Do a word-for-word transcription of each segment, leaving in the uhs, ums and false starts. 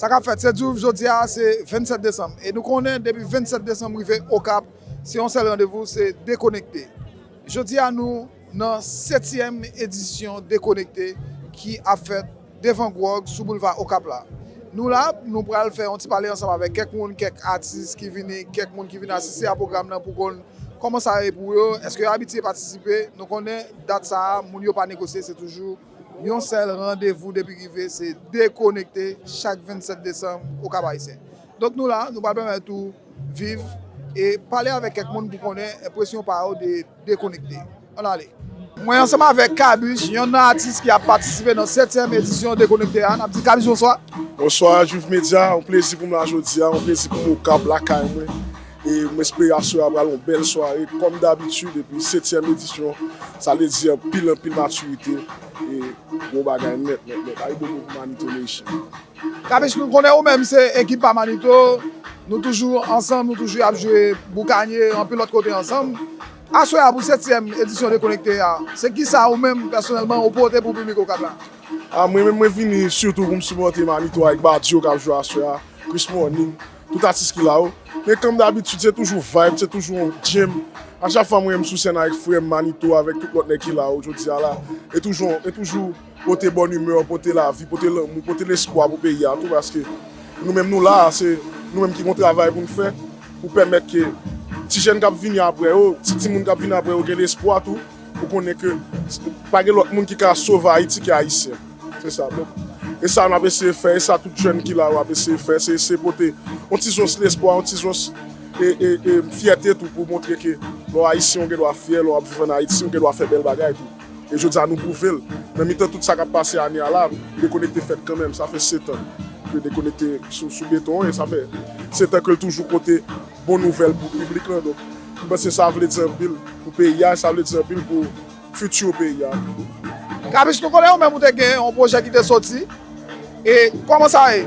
Sa k ap fèt, se Djouf, jodi a se vennsèt desanm. E nou konnen depi vennsèt desanm rive Okap, se yon sèl randevou, se Dekonekte. Jodi a nou nan setyèm edisyon Dekonekte ki ap fèt devan Gwòg sou boulva Okap la. Nou la, nou pral fè yon ti pale ansanm avèk kèk moun, kèk atis ki vini, kèk moun ki vin asiste a pwogram nan pou konn kòman sa ye pou yo, èske yo abitye patisipe. Nou konnen dat sa a, moun yo pa negosye, se toujou yon sèl randevou depi rive, se Dekonekte chak vennsèt desanm Okap Ayisyen. Donk nou la, nou pral pèmèt ou viv e pale avèk kèk moun pou konnen enpresyon pa yo de Dekonekte. Ann ale. Mwen ansanm avèk Kabish, yonn nan atis ki ap patisipe nan setyèm edisyon Dekonekte a. N ap di Kabish bonswa. Bonswa, Juve Media. Yon plezi pou m la jodi a, yon plezi pou m Okap lakay mwen. E m espere aswè a pral yon bèl sware, kòm dabitid, epi setyèm edisyon, sa vle di anpil, anpil matirite, e bon bagay nèt, nèt, nèt. Ayibobo pou Manito Nation. Kabish, nou konnen ou menm se ekip pa Manito, nou toujou ansanm, nou toujou ap jwe boukanye, anpil lòt kote ansanm. Aswè a pou setyèm edisyon Dekonekte a, se kisa ou menm pèsonèlman ou pote pou piblik Okap la? A, mwen menm, mwen vini sitou pou m sipòte Manito avèk Badio k ap jwe aswè a, Chris Morning, tout atis ki la yo. Men kòm dabitid, se toujou vibe, se toujou yon jam. A chak fwa mwen menm sou sèn avèk frè m Manito, avèk tout lòt nèg ki la yo jodi a la, e toujou, e toujou pote bòn imè, pote lavi, pote lanmou, pote lespwa pou peyi a tou, paske nou menm nou la, se nou menm ki gon travay pou n fè, pou pèmèt ke ti jèn k ap vini apre yo, ti timoun k ap vini apre yo gen lespwa tou, pou konnen ke pa gen lòt moun ki ka sove Ayiti ke Ayisyen. Se sa, donk, e sa n ap eseye fè, e sa tout jèn ki la yo ap eseye fè, se eseye pote yon ti zons lespwa, yon ti zons e, e, e fyète tou, pou montre ke lè w Ayisyen, ou gen dwa fyè, lè w ap viv ann Ayiti, ou gen dwa fè bèl bagay tou. E jodi a, nou pwouve l. Nan mitan tout sa k ap pase ane a la, Dekonekte fèt kanmenm. Sa fè sèt an ke Dekonekte sou, sou beton an, e sa fè sèt an ke l toujou pote bon nouvèl pou piblik lan. Donk, m panse sa vle di anpil pou peyi a, sa vle di anpil pou fiti peyi a. Kabish, nou konnen ou menm ou te gen yon pwojè ki te soti. E kòman sa ye?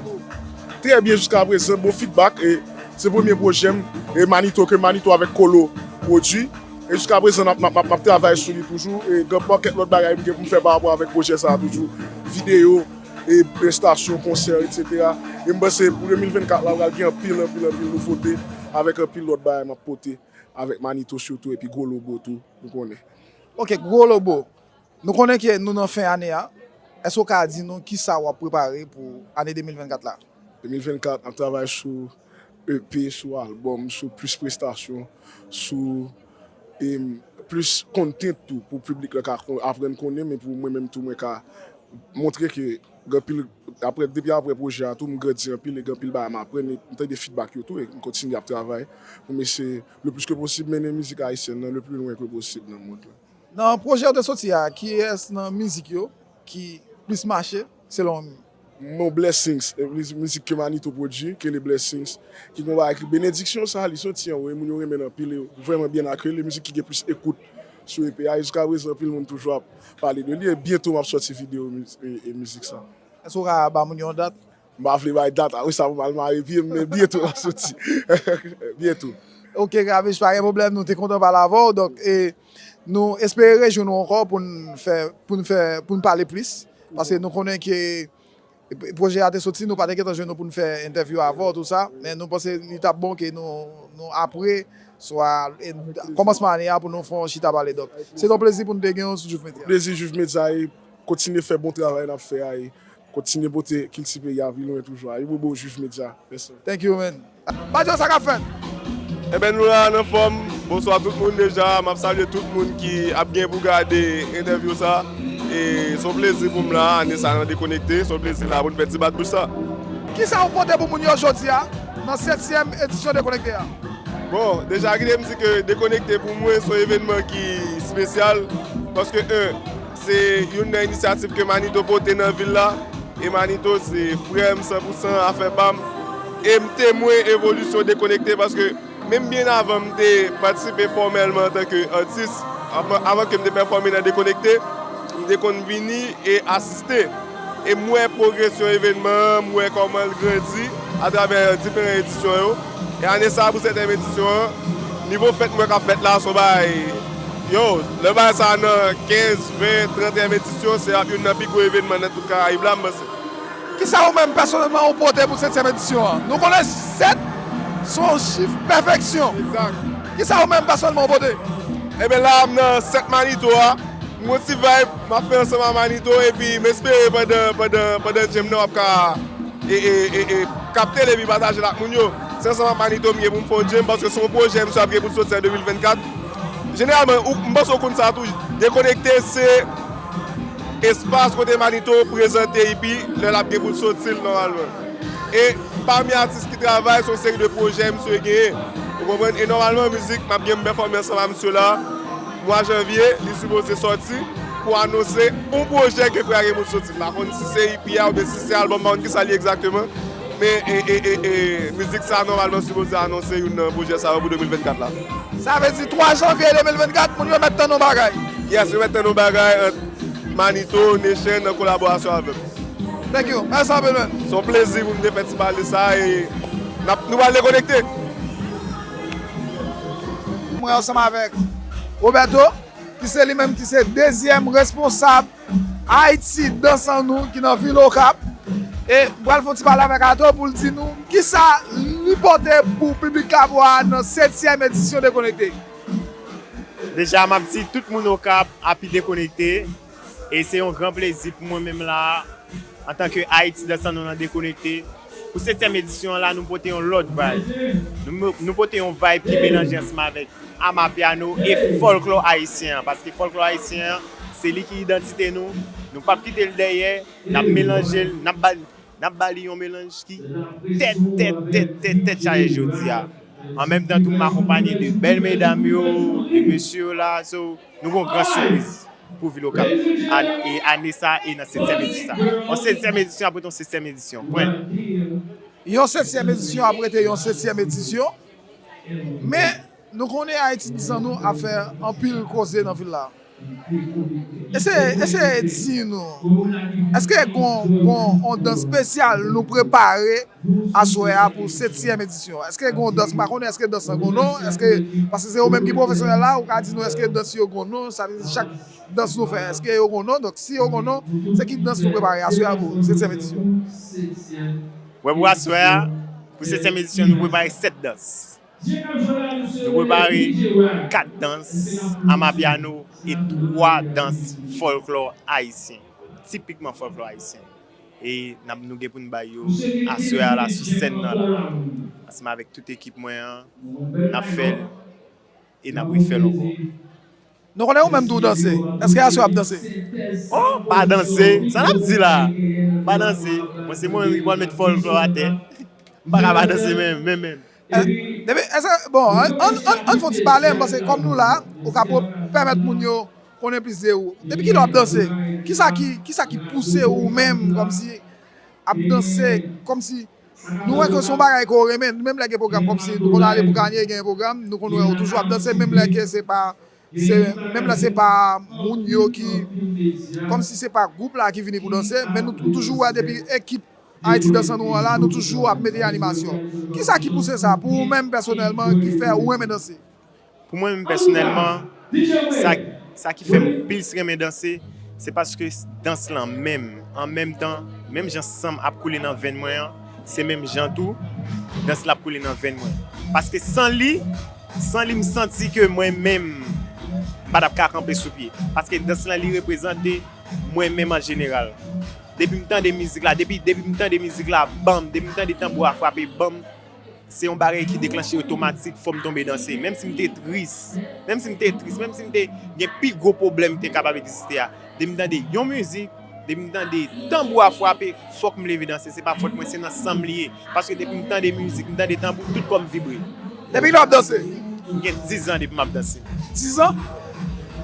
Trè byen jiska prezan, bon feedback. E se premye pwojè m, e Manito, ke Manito avèk Kolo pwodui. E jiska prezan, m ap, m ap, m ap, m ap travay sou li toujou. E gen pakèt lòt bagay m gen pou m fè pa rapò avèk pwojè sa a toujou. Videyo, e prestasyon, konsè, etsetera. E m panse pou de mil vennkat la, pral gen anpil, anpil, anpil nouvote, avèk anpil lòt bagay m ap pote, avèk Manito sitou, epi Gwo Lobo tou, nou konnen. Ok, Gwo Lobo. Nou konnen ke nou nan fen ane a. Èske w ka di nou kisa w ap prepare pou ane de mil vennkat la? De mil vennkat, n ap travay sou E P, sou albòm, sou plis prestasyon, sou, em, plis content tou pou piblik la ka kon-, aprann konnen, men pou mwen menm tou, mwen ka montre ke gen anpil, apre, depi apre pwojè a tou, m grandi anpil e gen anpil bagay m aprann, e m tande feedback yo tou, e m kontinye ap travay pou m eseye le plus que possible mennen mizik ayisyèn nan le plus loin que possible nan mond lan. Nan pwojè w te soti a, kiyès nan mizik yo ki plis mache selon w menm? Mo Blessings, e, mizik, mizik ke Manito pwodui, ke le Blessings, ki gon bagay ki benediksyon sa, li soti anwo, e moun yo renmen l anpil, e vrèman byen akeyi, mizik ki gen plis ekout sou E P a, e jiska prezan, anpil moun toujou ap pale de li, e byento m ap sòti videyo miz-, e, e mizik sa. Èske w ka ba moun yo yon dat? M pa vle bay dat, apre sa pou m al mare pye m, men byento l ap soti. Byento. Ok, Kabish, pa gen pwoblèm, nou te kontan pale avè w, donk, e, nou espere rejwenn ou ankò pou n fè, pou n fè, pou n pale plis, paske nou konnen ke pwojè a te soti, nou pa te gentan jwenn ou pou n fè entèvyou avè w, tou sa, men nou panse li t ap bon ke nou, nou apre, swa, e, kòmansman ane a pou nou fè yon chita pale. Donk, se yon plezi pou nou te gen w sou Juve Media. Plezi Juve Media, e kontinye fè bon travay n ap fè a, e kontinye pote kilti peyi a pi lwen toujou. Ayibobo, Juve Media. Mèsi. Thank you, man. Badio, sa k ap fèt? Enben, nou la, n anfòm. Bonswa tout moun deja. M ap salye tout moun ki ap gen pou gade entèvyou sa. E se yon plezi pou m la, ane sa nan Dekonekte. Se yon plezi la pou n fè ti bat bouch sa. Kisa w pote pou moun yo jodi a, nan setyèm edisyon Dekonekte a? Bon, deja, kite m di ke Dekonekte pou mwen se yon evènman ki espesyal, paske, en, se youn nan inisyativ ke Manito pote nan vil la. E Manito se frè m san pou san, afè pa m. E m temwen evolisyon Dekonekte, paske menm byen avan m te patisipe fòmèlman antanke atis, avan, avan ke m te pèfòme nan Dekonekte, m te konn vini e asiste. E m wè pwogresyon evènman an, m wè kòman l grandi atravè diferan edisyon yo. E ane sa a, pou setyèm edisyon an, nivo fèt m wè k ap fèt la, se yon bagay, yo, lè bagay sa a nan kenz, ven, trantyèm edisyon, se ap youn nan pi gwo evènman nan tout Karayib la, m panse. Kisa ou menm pèsonèlman ou pote pou setyèm edisyon an? Nou konnen sèt se yon chif pèfeksyon. Exact. Kisa ou menm pèsonèlman ou pote? Ebyen la, m nan sèt Manito a. M gon ti vibe, m ap fè ansanm ak Manito, epi m espere pandan, pandan, pandan jam nan w ap ka e, e, e, e, kapte l epi pataje l ak moun yo. Se ansanm ak Manito m gen pou m fè yon jam, paske se yon pwojè misye ap gen pou l soti an de mil vennkat. Jeneralman, ou, m panse w konn sa tou, Dekonekte se espas kote Manito prezante epi lè l ap gen pou l soti l nòmalman. E pami atis ki travay, se yon seri de pwojè misye genyen. Ou konprann? E nòmalman, mizik, m ap gen m pèfòme ansanm ak misye la. Mwa janvye, li sipoze sòti pou anonse yon pwojè ke frè a gen pou l soti. M pa konn si se EP a oubyen si se album, m pa konn kisa l ye egzakteman. Men e, e, e, e, mizik sa nòmalman sipoze anonse youn nan pwojè sa yo pou de mil vennkat la. Sa vle di twa janvye de mil vennkat, moun yo mèt tann yon bagay. Yes, yo mèt tann yon bagay ant Manito, Nation nan kolaborasyon avè m. Thank you. Mèsi anpil, man. Se yon plezi pou m te fè ti pale sa e n ap, nou pral dekonekte. Mwen ansanm avèk Roberto, ki se li menm ki se dezyèm responsab Ayiti Dans An Nou ki nan vil Okap. E m pral fè yon ti pale avèk Ato pou l di nou kisa li pote pou piblik Kapwa a nan setyèm edisyon Dekonekte. Deja, m ap di tout moun Okap, happy Dekonekte. E se yon gran plezi pou mwen menm la, antanke Ayiti Dans An Nou nan Dekonekte. Pou setyèm edisyon an la, nou pote yon lòt vibe. Nou, nou pote yon vibe ki melanje ansanm avèk amapiano e fòlklò ayisyen an. Paske fòlklò ayisyen an, se li ki idantite nou. Nou p ap kite l dèyè. N ap melanje l, n ap ba, n ap ba li yon melanj ki tèt, tèt, tèt, tèt, tèt chaje jodi a. An menm tan tou, m akonpaye de bèl medam yo, de mesye yo la. So, nou gon gran sipriz pou vil Okap. A, e ane sa e nan setyèm edisyon sa. Yon setyèm edisyon ap rete yon setyèm edisyon. Pwen. Yon setyèm edisyon ap rete yon setyèm edisyon. Men, nou konnen Ayiti Dans An Nou ap fè anpil koze nan vil la. Eseye, eseye di nou, èske gon, gon yon dans espesyal nou prepare aswè a pou setyèm edisyon? Èske gon dans, m pa konnen èske dans lan gon non, èske, paske se ou menm ki pwofesyonèl la, ou ka di nou èske dans yo gon non, sa vle di chak dans nou fè, èske yo gon non? Donk, si yo gon non, se ki dans nou prepare aswè a pou setyèm edisyon? Wè, pou aswè a, pou setyèm edisyon, nou prepare sèt dans. Nou prepare kat dans, amapiano e twa dans fòlklò ayisyen. Tipikman fòlklò ayisyen. E n ap, nou gen pou n bay yo aswè a la sou sèn nan la. Ansanm avèk tout ekip mwen an, n ap fè l e n ap refè l ankò. Nou konnen ou menm tou w danse. Èske aswè w ap danse? Oh, pa danse. Sa n ap di la? Pa danse. Mwen se mwen menm ki pral met fòlklò atè. M pa ka pa danse menm, menm, menm. Depi, èske, bon, ann, ann, ann, ann fè yon ti pale, m panse kòm nou la, ou ka pèmèt moun yo konnen plis de ou. Depi kilè w ap danse? Kisa ki, kisa ki pouse ou menm kòmsi ap danse, kòmsi nou wè ke se yon bagay ke w renmen, menm lè gen pwogram kòmsi nou konn ale pou Ganye gen pwogram, nou konn wè w toujou ap danse, menm lè ke se pa Se, menm lè se pa moun yo ki, kòmsi se pa gwoup la ki vini pou danse, men nou, nou toujou wè depi ekip Ayiti Dans An Nou an la, nou toujou ap mete animasyon. Kisa ki pouse sa pou ou menm pèsonèlman ki fè ou renmen danse? Pou mwen menm pèsonèlman, sa, sa ki fè m plis renmen danse, se paske dans lan menm, an menm tan, menm jan san m ap koule nan venn mwen an, se menm jan tou dans la ap koule nan venn mwen. Paske san li, San li, m santi ke mwen menm, m pa t ap ka kanpe sou pye. Paske dans lan, li reprezante mwen menm an jeneral. Depi m tande mizik la, depi, depi m tande mizik la, banm, depi m tande tanbou a frape, banm, se yon bagay ki deklanche otomatik, fò m tonbe danse. Menm si m te tris, menm si m te tris, menm si m te gen pi gwo pwoblèm ki te kapab egziste a. Depi m tande yon mizik, depi m tande tanbou a frape, fòk m leve danse. Se pa fòt mwen, se nan san m li ye. Paske depi m tande mizik, m tande tanbou, tout kò m vibre. Depi kilè w ap danse? M gen diz an depi m ap danse. Diz an?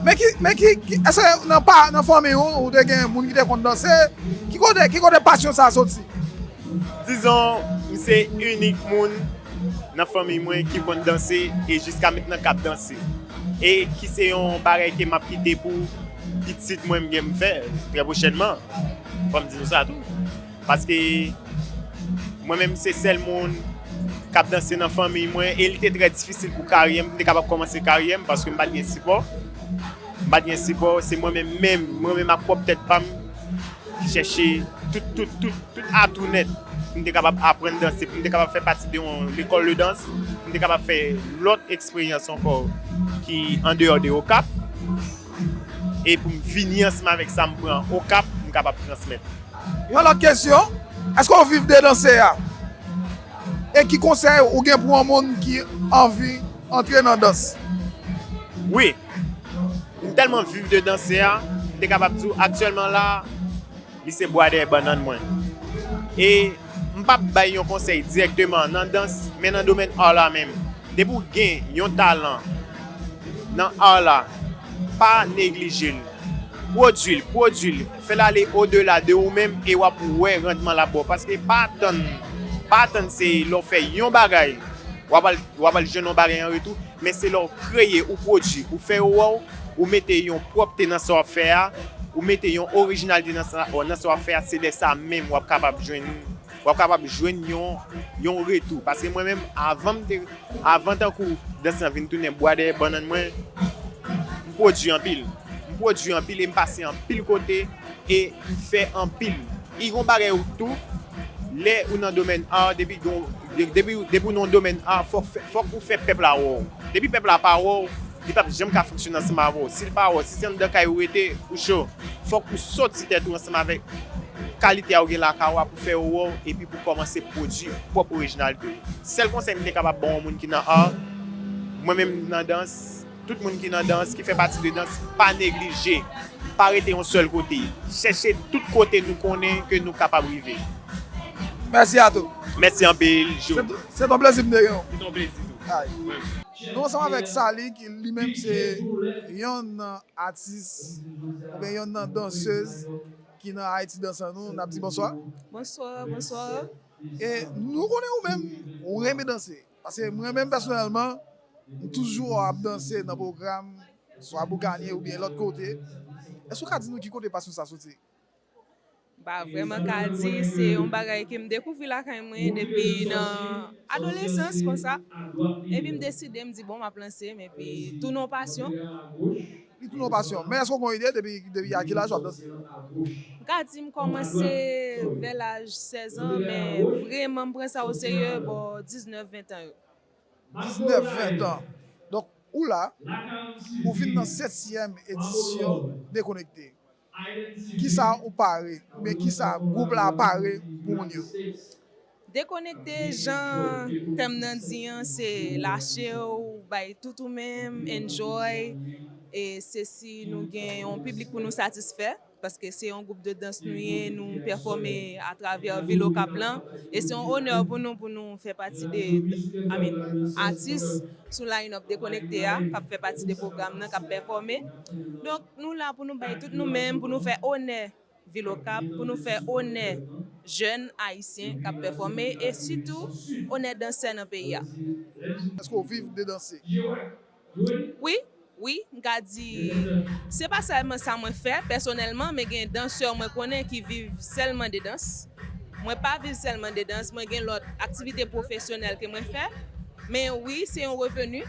Men ki, men ki, ki, èske nan pa, nan fanmi w, ou te gen moun ki te konn danse? Ki kote, ki kote pasyon sa a soti? Dizon, m se inik moun nan fanmi mwen ki konn danse e jiska mentnan k ap danse. E ki se yon bagay ke m ap kite pou pitit mwen m gen m fè trè pwochènman. Fò m di nou sa tou. Paske mwen menm se sèl moun k ap danse nan fanmiy mwen e li te trè difisil pou karyè m, pou m te kapab kòmanse karyè m paske m pa t gen sipò. M pa t gen sipò, se mwen menm menm, mwen menm ak pwòp tèt pa m, chèche tout, tout, tout, tout atou nèt pou m te kapab aprann danse, pou m te kapab fè pati de yon lekòl de dans, pou m te kapab fè lòt eksperyans ankò ki andeyò de Okap. E pou m vini ansanm avèk sa m pran Okap, m kapab transmèt. Yon lòt kesyon, èske w viv de danse a? E ki konsèy ou gen pou yon moun ki anvi antre nan dans? Wi, m tèlman viv de danse a, m te kapab di w aktyèlman la, li se bwa dèyè bannann mwen. E m p ap bay yon konsèy dirèkteman nan dans, men nan domèn art la menm. Depi w gen yon talan nan art la, pa neglije l. Pwodui l, pwodui l. Fè l ale odela de ou menm e w ap wè randman l ap ba w. Paske pa atann, pa atann se lè w fè yon bagay, w ap al, w ap al jwenn yon bagay an retou. Men se lè w kreye, ou pwodui, ou fè yo wè w, ou mete yon pwòpte nan sa w ap fè a, ou mete yon orijinalite nan sa, nan sa w ap fè a, se lè sa menm w ap kapab jwenn, w ap kapab jwenn yon, yon retou. Paske mwen menm, avan m te, avan tankou dans lan vin tounen bwa dèyè bannann mwen, m pwodui anpil. M pwodui anpil e m pase anpil kote e m fè anpil. E yon bagay tou, lè ou nan domèn art, depi gon, depi, depi ou nan domèn art, fòk, fè- fòk ou fè pèp la wè w. Depi pèp la pa wè w, li p ap janm ka fonksyone ansanm avè w. Si l pa wè w, si se anndan kay ou rete, ou cho. Fòk ou soti tèt ou ansanm avèk kalite a ou gen lakay ou a pou fè yo wè w, epi pou kòmanse pwodui pwòp orijinalite w. Sèl konsèy m te kapab ba yon moun ki nan art, mwen menm nan dans, tout moun ki nan dans, ki fè pati de dans, pa neglije, pa rete yon sèl kote. Chèche tout kote nou konnen ke nou kapab rive. Mèsi Atou. Mèsi anpil, Jo. Se t- se t yon plezi m te gen w. Se t yon plezi tou. Ay. Nou ansanm avèk Sally, ki li menm se yonn nan atis, oubyen yonn nan dansez ki nan Ayiti Dans An Nou. N ap di bonswa. Bonswa, bonswa. E nou konnen ou menm, ou renmen danse. Paske mwen menm pèsonèlman, m toujou wè w ap danse nan pwogram, swa Boukanye oubyen lòt kote. Èske w ka di nou ki kote pasyon sa soti? M pa vrèman ka di, se yon bagay ke m dekouvri lakay mwen depi nan adolesans konsa. Epi m deside, m di, bon, m ap lanse m, epi tounen yon pasyon. Li tounen yon pasyon. Men èske w gen yon ide depi, depi a ki laj w ap danse? M ka di m kòmanse vè laj sèz an, men vrèman m pran sa oserye bò diznèf, ven tan yo. Diznèf, ven tan. Donk, ou la, ou vin nan setyèm edisyon Dekonekte. Kisa ou pare, oubyen kisa gwoup la pare pou moun yo? Dekonekte, jan tèm nan di an, se lache w, bay tout ou menm, enjoy. E se si nou gen yon piblik pou nou satisfè, paske se yon gwoup de dans nou ye, nou pèfòme atravè vil Okap lan. E se yon onè pou nou, pou nou fè pati de, I mean, atis sou line-up Dekonekte a, k ap fè pati de pwogram nan, k ap pèfòme. Donk, nou la pou nou bay tout nou menm, pou nou fè onè vil Okap, pou nou fè onè jèn ayisyen k ap pèfòme, e sitou onè dansè nan peyi a. Èske w viv de danse? Wi, wi, m ka di, se pa sèlman sa mwen fè pèsonèlman, men gen dansè mwen konnen ki viv sèlman de dans. Mwen pa viv sèlman de dans, mwen gen lòt aktivite pwofesyonèl ke mwen fè. Men wi, se yon reveni.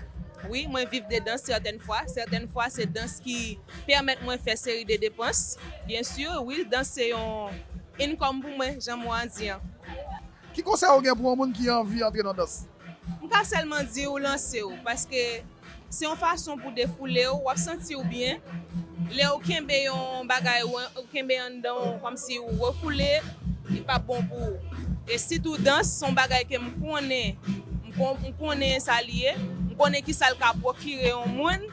Wi, mwen viv de dans sètèn fwa. Sètèn fwa, se dans ki pèmèt mwen fè seri de depans. Byen si, wi, dans se yon income pou mwen, jan mo a di an. Ki konsèy ou gen pou yon moun ki anvi antre nan dans? M ka sèlman di w lanse w, paske se yon fason pou defoule w, w ap santi w byen. Lè w kenbe yon bagay, w, w kenbe anndan w, kòmsi w refoule, li p ap bon pou ou. E sitou dans, se yon bagay ke m konnen, m kon-, m konnen sa li ye, m konnen kisa l ka pwokire yon moun,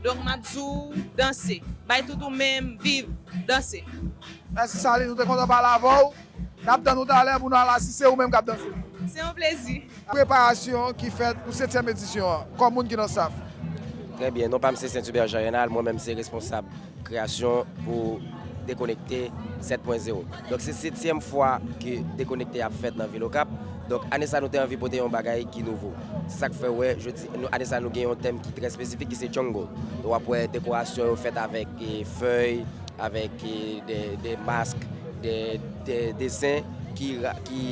donk m ap di w danse. Bay tout ou menm, viv, danse. Mèsi Sally, nou te kontan pale avè w. N ap tann ou talè pou nou al asiste ou menm k ap danse. Se yon plezi. Preparasyon ki fèt pou setyèm edisyon an, kòm moun ki nan staff. Trè byen, non pa m se Saint Hubert Jean Renald, mwen menm se responsab kreyasyon pou Dekonekte sèt pwen zewo. Donk se setyèm fwa ke Dekonekte ap fèt nan vil Okap. Donk ane sa nou te anvi pote yon bagay ki nouvo. Se sa k fè w wè jodi, nou, ane sa nou gen yon tèm ki trè espesifik ki se jungle. Donk w ap wè dekorasyon yo fèt avèk, e, fèy, avèk, e, de, de mask, de, de desen ki ra-, ki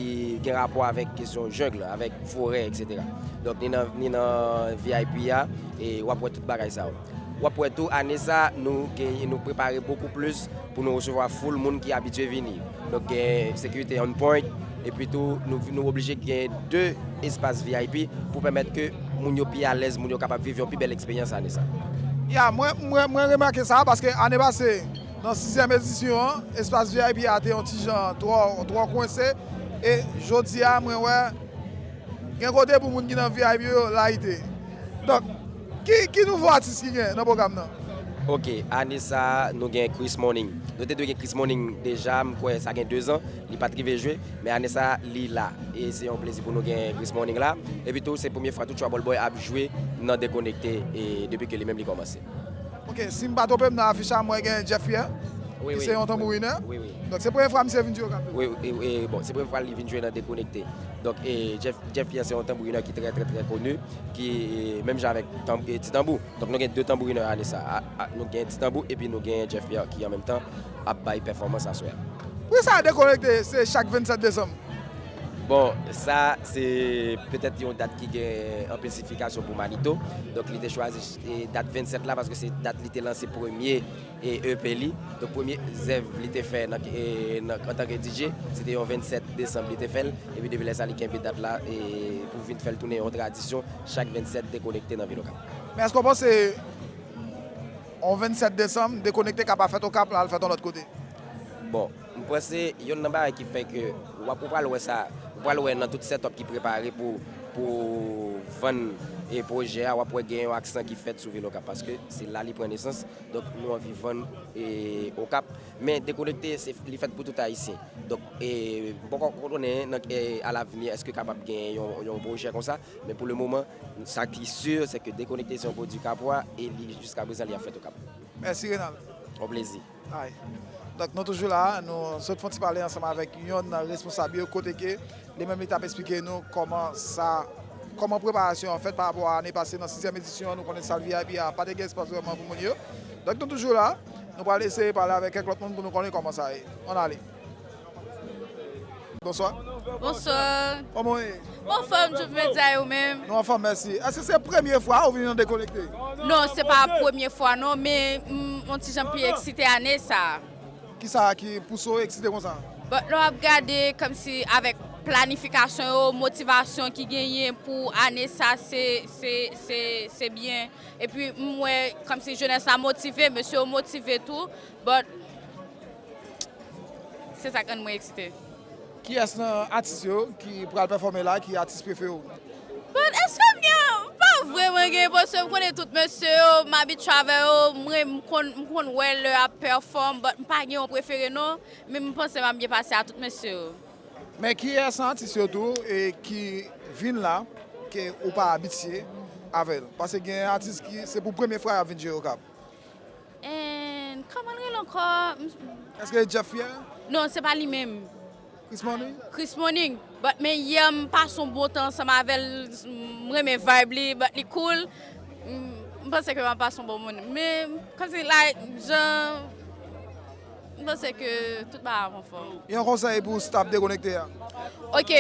gen rapò avèk kesyon jungle, avèk forè, etsetera. Donk, ni nan, ni nan V I P a, e w ap wè tout bagay sa yo. W ap wè tou, ane sa, nou gen, nou prepare bokou plis pou nou resevwa foul moun ki abitye vini. Donk, gen sekirite on point, epi tou, nou, nou oblije gen de espas V I P pou pèmèt ke moun yo pi alèz, moun yo kapab viv yon pi bèl eksperyans ane sa. Ya, mwen, mwen, mwen remake sa, paske ane pase, nan sizyèm edisyon an, espas V I P a te yon ti jan twò, twò kwense, e jodi a, mwen wè, gen kote pou moun ki nan V I P yo layite. Donk, ki, ki nouvo atis ki gen nan pwogram nan? Ok, ane sa, nou gen Chris Morning. Nou te dwe gen Chris Morning deja, m kwè sa gen de zan, li pa t rive jwe, men ane sa, li la. E se yon plezi pou nou gen Chris Morning la. Epi tou, se premye fwa tou Trouble Boy ap jwe nan Dekonekte e depi ke li menm li kòmanse. Ok, si m pa twonpe m nan afich la, m wè gen Jeff Pierre, Wi, ki wi, se yon wi, tanbourinè. Wi, wi. Donk, se premye fwa misye vin jwe Okap. Wi, e, e, bon, se premye fwa li vin jwe nan Dekonekte. Donk, e, Jeff, Jeff Pierre se yon tanbourinè ki trè, trè, trè koni, ki, e, menm jan avèk tanm-, e, Ti Tanbou. Donk, nou gen de tanbourinè ane sa. A, a, nou gen Ti Tanbou epi nou gen Jeff Pierre ki an menm tan ap bay pèfòmans aswè a. Poukisa Dekonekte se chak vennsèt desanm? Bon, sa se petèt yon dat ki gen anpil siyifikasyon pou Manito. Donk, li te chwazi, e, dat vennsèt la paske se dat li te lanse premye, e, E P li. Donk, premye zèv li te fè nan, e, nan, antanke D J, se te yon vennsèt desanm li te fè l. Epi depi lè sa, li kenbe dat la, e, pou vin fè l tounen yon tradisyon chak vennsèt Dekonekte nan vil Okap. Men èske w panse yon vennsèt desanm, Dekonekte ka pa fèt Okap, l al fèt yon lòt kote? Bon, m panse yonn nan bagay ki fè ke w ap, ou pral wè sa, ou pral wè nan tout setup ki prepare pou, pou vann, e, pwojè a, w ap wè gen yon aksan ki fèt sou vil Okap, paske se la li pran nesans. Donk, nou anvi vann, e, Okap. Men Dekonekte, se, li fèt pou tout Ayisyen. Donk, e, m poko konnen nan, e, alavni, èske kapab gen yon, yon pwojè konsa. Men pou le moman, sa ki si, se ke Dekonekte se yon pwodui Kapwa e li, jiska prezan, li ap fèt Okap. Mèsi, Renald. On plezi. Ay. Donk, nou toujou la, nou sot fè yon ti pale ansanm avèk yonn nan responsab yo, kote ke li menm li t ap eksplike nou kòman sa, kòman preparasyon an fèt pa rapò a ane pase nan sizyèm edisyon an, nou konnen sal V I P a pa te gen espas vrèman pou moun yo. Donk, nou toujou la, nou pral eseye pale avèk kèk lòt moun pou nou konnen kòman sa ye. Ann ale. Bonswa. Bonswa. Kòman w ye? Mwen anfòm, Djouf Medya, e ou menm? Nou anfòm, mèsi. Èske se premye fwa ou vin nan Dekonekte? Non, se pa premye fwa non, men m yon ti jan pi eksite ane sa. Kisa ki pouse w eksite konsa? Bon, lè w ap gade kòmsi avèk planifikasyon yo, motivasyon ki genyen pou ane sa, se, se, se, se byen. Epi m wè kòmsi jenès la motive, mesye yo motive tou. But se sa k rann mwen eksite. Kiyès nan atis yo ki pral pèfòme la ki atis prefere w? Bon, èske m gen? M pa vrèman gen, paske m konnen tout mesye yo, m abitye avè yo, m ren-, m konn, m konn wè lè y ap pèfòm, but m pa gen yon prefere non, men m panse m ap byen pase a tout mesye yo. Men kiyès nan atis yo tou e ki vin la ke ou pa abitye avè l? Paske gen atis ki se pou premye fwa y ap vin jwe Okap. And kòman l rele ankò? M- Èske Jeff Pierre? Non, se pa li menm. Chris Morning? Chris Morning. But men yè m pase yon bon tan ansanm avè l, m renmen vibe li, but li cool. M, m panse ke m ap pase yon bon moun. Men, kòmsi, like, jan, m panse ke tout bagay ap anfòm. Yon konsèy pou staff Dekonekte a? Ok,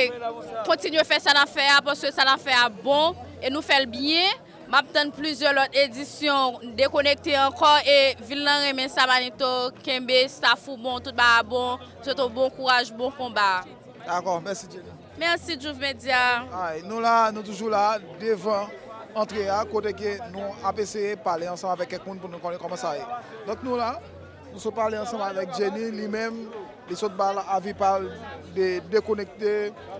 kontinye fè sa n ap fè a, paske sa n ap fè a bon, e nou fè l byen. M ap tann plizyè lòt edisyon Dekonekte ankò, e vil lan renmen sa, Manito, kenbe, staff ou bon, tout bagay bon, swete w bon kouraj, bon konba. Dakò, mèsi Jenny. Mèsi, Djouf Medya. Ay, nou la, nou toujou la, devan antre a, kote ke nou ap eseye pale ansanm avèk kèk moun pou nou konnen kòman sa ye. Donk, nou la, nou sot pale ansanm avèk Jenny, li menm, li sot ba l avi pa l de Dekonekte,